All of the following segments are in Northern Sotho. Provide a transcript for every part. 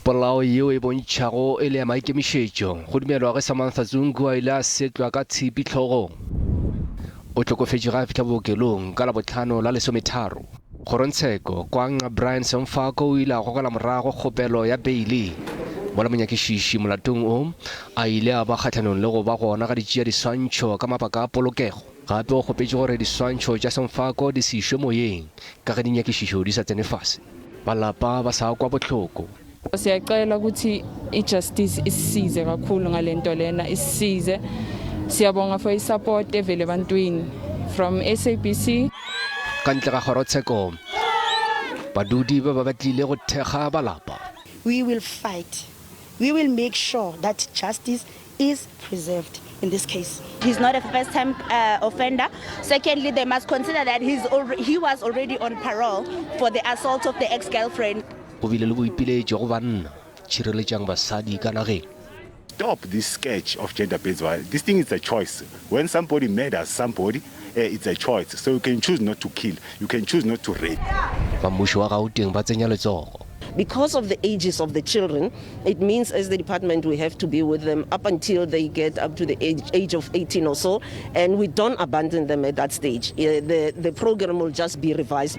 Polao yeo e bontšhago e le ya maikemišetšo, go dumelwa ge Samantha Zungu a ile a setlwa ka tshipi hlogong. O hlokofetše ge a fihla bookelong ka Labohlano la lesometharo. Kgorongtsheko kwa Nqa Brian Semfako o ile a gogela morago kgopelo ya beili mola monyakišiši molatong o a ile a ba kgahlanong le go ba gona ga ditšea diswantšho ka mabaka a polokego. Gape o kgopetše gore diswantšho tša Semfako di se išwe moyeng ka ge dinyakišišo di sa tsene fase. Ba lapa ba sa kwa bohloko. Siyacela ukuthi i-justice isisize kakhulu ngalento lena isisize. Siyabonga for i-support evele ebantwini from SABC. Ka ntle ga kgorotsheko, badudi ba ba ba tlile go thekga ba lapa. We will fight. We will make sure that justice is preserved in this case. He's not a first time uh, offender. Secondly, they must consider that he's he was already on parole for the assault of the ex-girlfriend. Go bile le boipiletšo go banna, Tšhireletšang basadi ka nageng. Stop this scourge of gender based violence. This thing is a choice. When somebody murders somebody, eh, it's a choice. So you can choose not to kill, you can choose not to rape. Ba mmušo wa Gauteng ba tsenya letsogo. Because of the ages of the children, it means as the department we have to be with them up until they get up to the age, age of 18 or so, and we don't abandon them at that stage. Eh, the, the program will just be revised.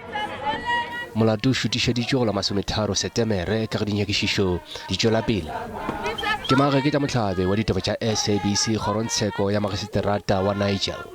Molato o šutišeditšwe go la masometharo Setemere ka ge dinyakišišo di tšwela pele. Ke Mageketša Mohlabe wa ditaba tša SABC kgorongtsheko ya magiseterata wa Nigel.